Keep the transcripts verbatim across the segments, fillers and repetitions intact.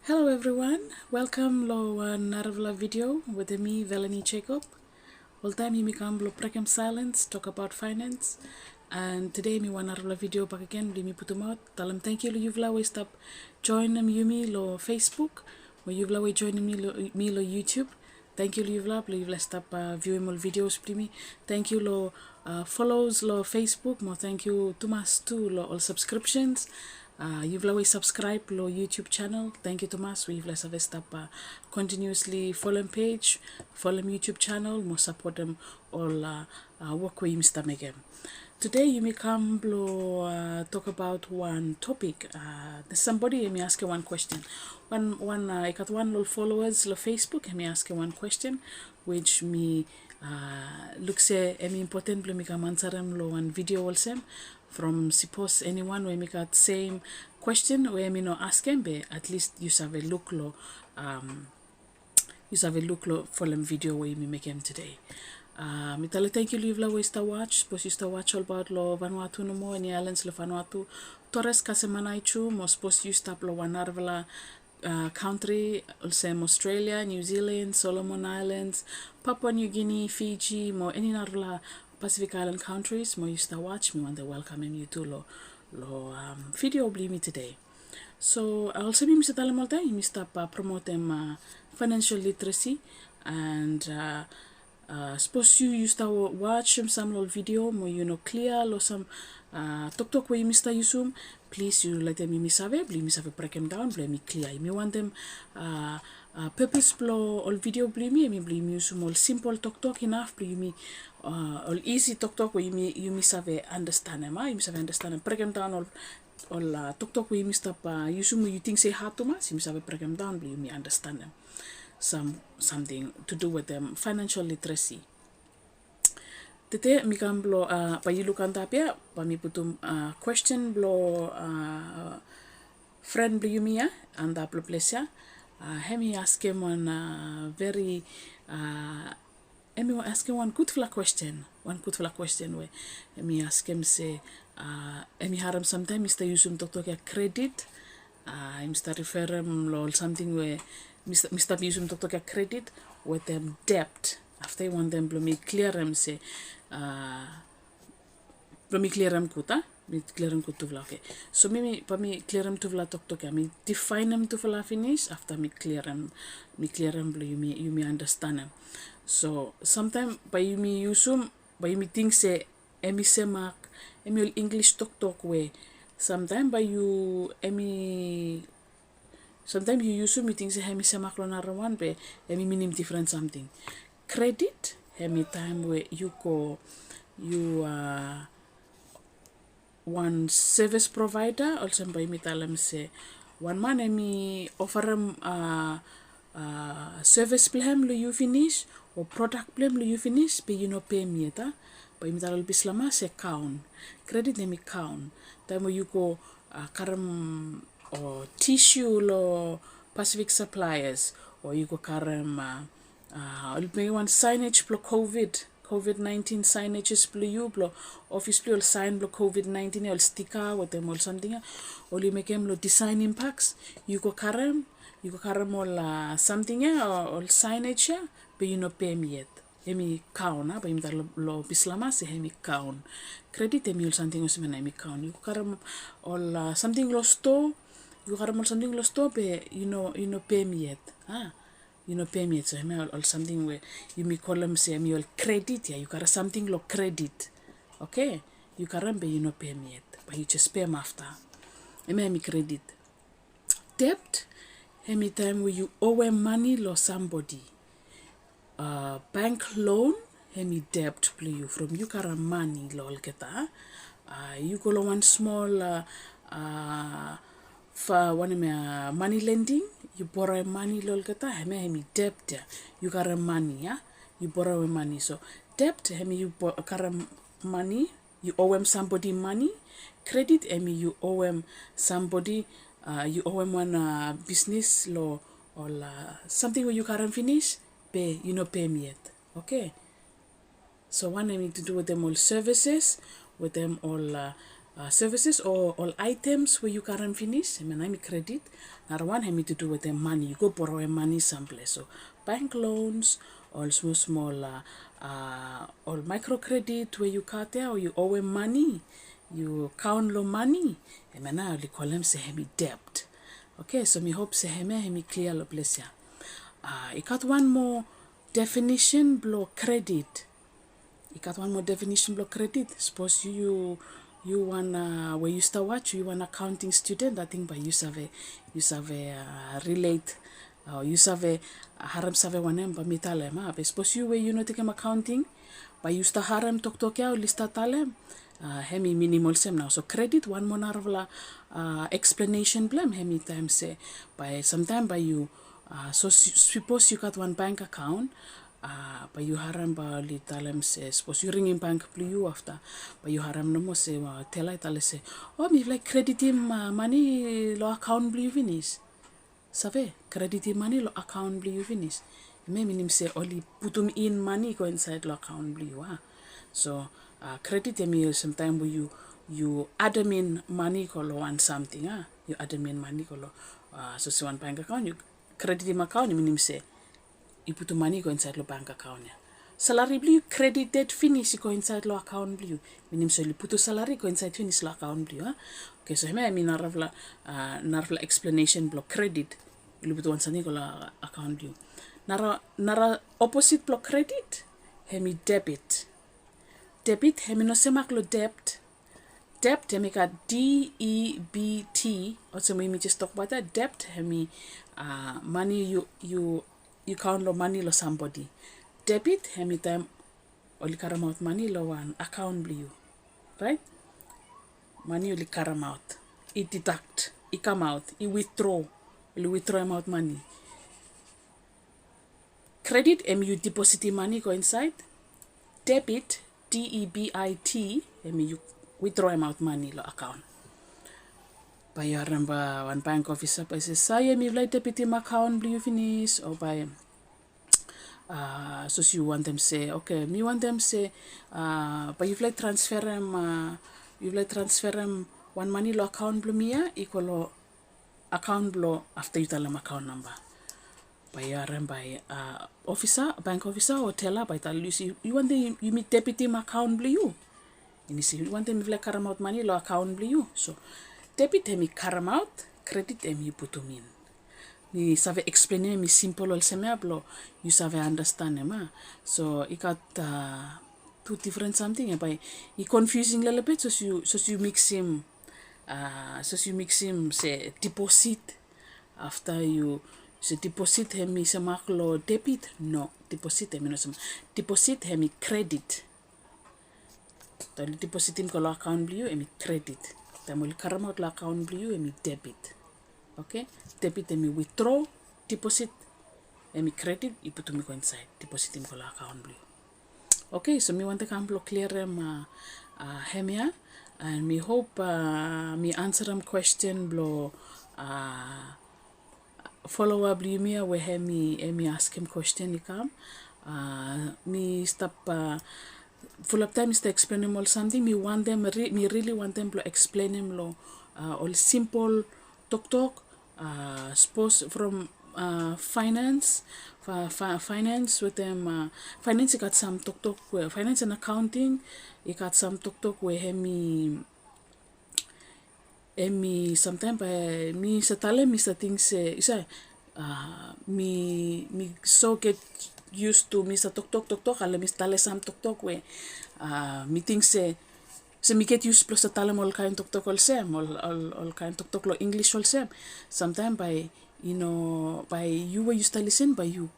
Hello everyone, welcome lo wan narafala video wetem mi, Velanie Jacob. Oltaem yumi kam blo brekem silence, tokbaot finance. And today mi wan narafala video bakegen blo yumi putumaot. Talem tangkiu lo yufala we i stap joenem yumi lo Facebook, mo yufala we i joenem mi lo, mi lo YouTube. Tangkiu lo yufala blo yufala stap, uh, viewem ol videos blo yumi. Tangkiu lo, uh, follows lo Facebook, mo tangkiu tumas tu lo ol subscriptions. Uh, yufala we i subscribe lo YouTube channel, tangkiu tumas we yufala save stap, uh, continuously folem page, folem YouTube channel, mo sapotem ol, uh, uh, wok we yumi stap mekem. Today yumi kam blo, uh, tokbaot wan topik. Uh, sambodi hemi askem wan kwesten. Wan, wan, uh, i gat wan lo ol followers lo Facebook, hemi askem wan kwesten, which mi, uh, luk se hemi impoten blo mi kam ansarem lo wan video olsem. From sapos eniwan we hemi gat sem kwesten we hemi no askem, be at least yu save luk lo, um, yu save luk lo folem video we yumi mekem today. Uh, mi talem tangkiu lo yufala we i stap watch. Sapos yu stap watch olbaot lo Vanuatu nomo, eni islands lo Vanuatu, Torres kasem Aneityum, o sapos yu stap lo wan narafala, uh, kantri olsem Australia, New Zealand, Solomon Islands, Papua New Guinea, Fiji, mo eni narafala Pacific Island countries, mo yu stap watch, mi wantem welkamem yu tu lo, lo, um, video blo yumi today. So, uh, olsem yumi save talem oltaem, yumi stap, uh, promotem, uh, financial literacy. And, uh, uh, sapos yu, yu stap wa-, watchem sam lo ol video mo yu no klia lo sam, uh, toktok we yumi stap yusum, plis yu letem yumi save, blo yumi save brekem daon, blo hemi klia. Yumi wantem, uh, uh, purpose blo ol video blo yumi, hemi blo yumi yusum ol simpol toktok inaf blo yumi, uh, ol isi toktok we yumi, yumi save andastanem, a, yumi save andastanem, brekem daon ol ol, uh, toktok we yumi stap, uh, yusum we yu ting se i had tumas, yumi save brekem daon blo yumi andastanem sam, samting to do wetem financial literacy. Tede mi kam blo, uh, bae yu luk antap ia, bae mi putum, uh, kwesten blo, uh, fren blo yumi ia antap lo ples ia. Uh, hemi askem wan, uh, very, uh, Hemi askem wan gudfala kwesten, wan gudfala kwesten we hemi askem se, uh, hemi harem samtaem mi stap yusum toktok ia kredit, uh, hemi stap referem lo ol samting we mi stap, mi stap yusum toktok ia kredit wetem debt. Afta i wantem blo mi kliarem se, uh, blo mi kliarem gud, a? Mi kliarem gud tufala, oke. So mi, mi, bae mi kliarem tufala toktok ia. Mi difaenem tufala finis, afta mi kliarem, mi kliarem blo yumi, yumi andastanem. So samtaem bae yumi yusum, bae yumi ting se hemi semak, hemi ol English toktok we samtaem bae yu, hemi Samtaem yu yusum, yu ting se hemi semak lo narawan, be hemi minim difren samting. Kredit hemi taem we yu go, yu, uh, wan service provider, olsem bae yumi talem se wan man hemi ofarem, uh, uh, service blo hem lo yu finis, o product blo hem lo yu finis, be yu no pem yet, a? Bae yumi talem lo Bislama se kaon. Kredit hemi kaon. Taem we yu go, uh, karem o tissue lo Pacific Suppliers, o yu go karem, uh, uh, oli mekem wan signage blo COVID, COVID nineteen signages blo yu, blo ofis blo yu, ol sign blo COVID nineteen ia, ol sticker wetem ol samting ia, oli mekem lo Design Impacts, yu go karem, yu go karem ol, uh, samting ia, o, ol signage ia, be yu no pem yet. Hemi kaon, a, bae yumi talem lo, lo Bislama se hemi kaon. Kredit hemi ol samting olsem ia nao hemi kaon. Yu go karem ol, uh, samting lo stoa, yu go karem ol samting lo stoa be yu no, yu no pem yet, a? Yu no pem yet. So hemia ol, ol samting we yumi kolem se hemi ol kredit ia, yu karem samting lo kredit. Oke? Yu karem be yu no pem yet. Bae yu jes pem afta. Hemia hemi kredit. Debt hemi taem we yu owem mane lo sambodi. Uh, bank loan hemi debt blo yu from yu karem mane lo olgeta. Uh, yu go lo wan smol, uh, uh, fa, wanem ia, money lending, yu boroem mane lo olgeta, hemia hemi debt ia. Yu karem mane ia, yu boroem mane. So debt hemi yu bo-, karem mane, yu owem sambodi mane. Kredit hemi yu owem sambodi, uh, yu owem wan, uh, bisnis lo ol, uh, samting we yu karem finis be yu no pem yet. Oke? So wan hemi to do wetem ol services, wetem ol, uh, uh, services o ol items we yu karem finis, hemia nao hemi credit. Narawan hemi to do wetem mane, yu go borowem mane samples. So bank loans, ol smol smol, uh, uh, ol micro credit we yu gat ia o yu owem mane, yu kaon lo mane, hemia nao oli kolem se hemi debt. Okay, so mi hop se hemia hemi klia lo ples ia. Uh, i gat wan moa definition blo credit. I gat wan moa definition blo credit. Sapos yu, yu, yu wan, uh, we yu stap watch, yu wan accounting student, ating bae yu save, yu save, uh, relate, uh, yu save, uh, harem save wanem bae mi talem, a. Be sapos yu we yu no tekem accounting, bae yu stap harem toktok ia oli stap talem, uh, hemi minim olsem nao. So credit, wan moa narafala, uh, explanation blo hem, hemi taem se, bae samtaem bae yu, uh, so s-, sapos yu gat wan bank account, uh, bae yu harem bae oli talem se, sapos yu ringim bank blo yu afta, bae yu harem nomo se, uh, teller i talem se, "O, mifala i creditim, uh, mane lo account blo yu finis." Save, creditim mane lo account blo yu finis. Hemia i minim se oli putum in mane i go insaed lo account blo yu, a. So, uh, credit hemi samtaem we yu, yu adem in mane i go lo wan samting, a. Yu adem in mane i go lo, uh, sapos wan bank account, yu creditim account, i minim se i putum mane i go insaed lo bank account ia. Salary blo yu credited finis i go insaed lo account blo yu. Minim se oli putum salary i go insaed finis lo account blo yu, a. Okay, so hemia hemi narafala, uh, narafala explanation blo credit. Oli putum wan samting i go lo account blo yu. Nara, nara opposite blo credit, hemi debit. Debit, hemi no semak lo debt. Debt, hemi gat D E B T, olsem we yumi jes tokbaot ia, debt, hemi, uh, mane yu, yu, yu kaon lo mane lo sambodi. Debit, hemi taem oli karemaot mane lo wan account blo yu. Raet? Mane oli karemaot. I deduct, i kamaot, i withdraw, oli withdrawemaot mane. Credit, hemi yu depositim mane i go insaed. Debit, D E B I T, hemi yu withdrawemaot mane lo account. Bae yu harem bae wan bank officer bae i se, "Sae, mifala i debitim account blo yu finis," o bae, uh, sapos yu wantem se, "Okay, mi wantem se, uh, bae yufala i transferem, uh, yufala i transferem wan mane lo account blo mi ia i go lo account blo," afta yu talem account number. Bae yu harem bae, uh, officer, bank officer o teller bae i talem, "Yu se yu wantem yumi debitim account blo yu. Yu se yu wantem mifala i karemaot mane lo account blo yu." So debit hemi karemaot, credit hemi yu putum in. Mi save explain ia, hemi simple olsem ia blo yu save understand hem, a. So i gat, uh, tu different samting ia, bae i confusing lelebet sapos yu, sapos yu mixim, uh, sapos yu mixim se deposit, afta yu se deposit hemi semak lo debit. No, deposit hemi no semak. Deposit hemi credit. Taem oli depositim i go lo account blo yu, hemi credit. Taem oli karemaot lo account blo yu, hemi debit. Okay? Debit hemi withdraw, deposit hemi credit, i putum i go insaed, depositim i go lo account blo yu. Okay, so mi wantem kam blo klirem, uh, uh, hemia, and mi hop, uh, mi ansarem question blo, uh, follower blo yumi ia we hemi, hemi askem question i kam. Uh, mi stap, uh, fulap taem mi stap explainem ol samting, mi wantem, mi really wantem blo explainem lo, uh, ol simple toktok, uh, sapos from, uh, finance, fi-, fi-, finance wetem, uh, finance i gat sam toktok we, finance and accounting, i gat sam toktok we hemi, hemi samtaem bae mi save talem, mi save ting se, yu save, uh, mi, mi so get used to mi save toktok, toktok, ale mi save talem sam toktok we, uh, mi ting se, se mi get used blo save talem ol kaen toktok olsem, ol, ol, ol kaen toktok lo English olsem. Samtaem bae, yu no, bae yu we yu stap lisen, bae yu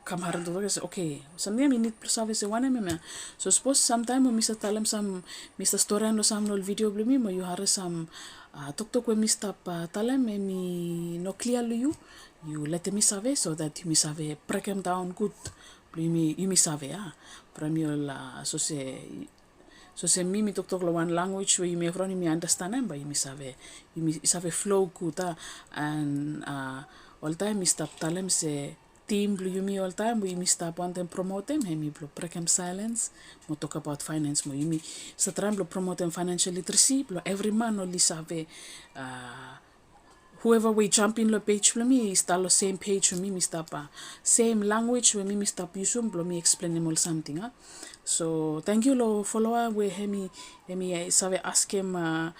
kam harem toktok ia se, okay, samting ia mi nid blo save se wanem hemia. So sapos samtaem we mi save talem sam, mi save storian lo sam lo ol video blo mi, mo yu harem sam, uh, toktok we mi stap, uh, talem hemi no klia lo yu, yu letem mi save so that yumi save brekem daon gud blo yumi, yumi save, a. From ol, uh, sapos se, sapos se mi, mi toktok lo wan language we yumi evriwan yumi andastanem, bae yumi save, yumi save flow gud, a. And, uh, oltaem mi stap talem se, Tim blong yumi oltaem we yumi stap wantem promotem hemi blong brekem silence mo tokbaot finance mo yumi save traem blong promotem financial literacy blong evri man oli save, uh, whoever we jump in long page blong mi i stap long same page we mi mi stap, uh, same language we mi mi stap yusum blong mi explainim ol samting, uh. So thank you long follower we hemi, hemi, uh, save askem, uh,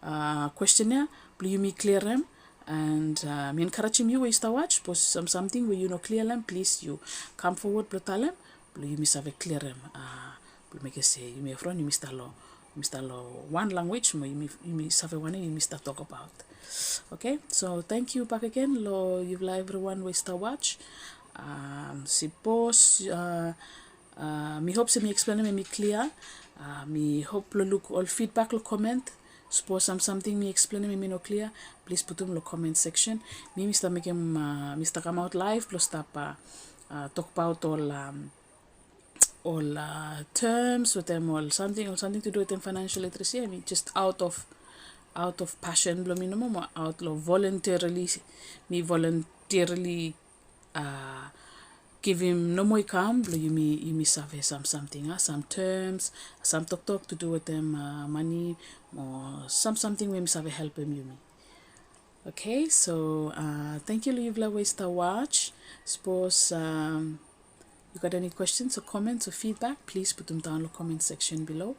uh, question ia blong yumi clearem. And, uh, mi encouragem yu we yu stap watch, sapos sam samting we yu no clear long hem, plis yu kam forward blong talem blong yumi save clearem, uh, blong mekem se yumi evriwan yumi stap long, yumi stap long wan language mo yumi, yumi save wanem yumi stap tokbaot. Okay, so thank you bakegen long yufala evriwan we yu stap watch. Um, sapos, uh, uh, mi hop se mi explainim hemi clear. Uh, mi hop long luk ol feedback long comment. Sapos sam samting mi explainim hemi no clear, plis putum long comment section. Mi mi stap mekem, uh, mi stap kamaot live blong stap, uh, uh, tokbaot ol, um, ol, uh, terms wetem ol samting, ol samting to do wetem financial literacy. I mean, just out of, out of passion blong mi nomo mo out long voluntarily, mi voluntarily, uh, givim nomo i kam blong yumi, yumi save sam samting, uh, sam terms, sam toktok to do wetem, uh, mane mo sam samting we mi save helpem yumi. Okay, so, uh, thank you long yufala we yu stap watch. Sapos, um, yu gat any questions o comments o feedback, plis putum daon long comment section below.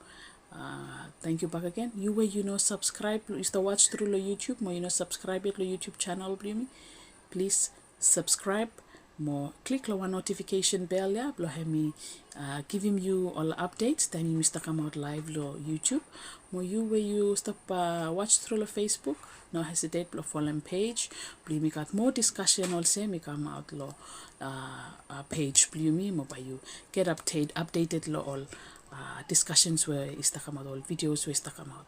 Uh, thank you bakegen. Yu we yu no subscribe, yu stap watch tru long YouTube mo yu no subscribe yet long YouTube channel blong yumi, plis subscribe mo klik long wan notification bell ia blong hemi, uh, givim yu ol updates taem yumi stap kamaot live long YouTube. Mo yu we yu stap, uh, watch tru long Facebook, no hesitate blong folem page blong yumi gat moa discussion olsem i kamaot long, uh, uh, page blong yumi mo bae yu get update, updated long ol, uh, discussions we i stap kamaot, ol videos we i stap kamaot.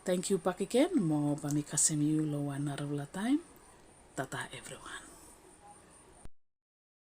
Thank you bakegen mo bae mi kasem yu long wan narafala taem. Tata evriwan.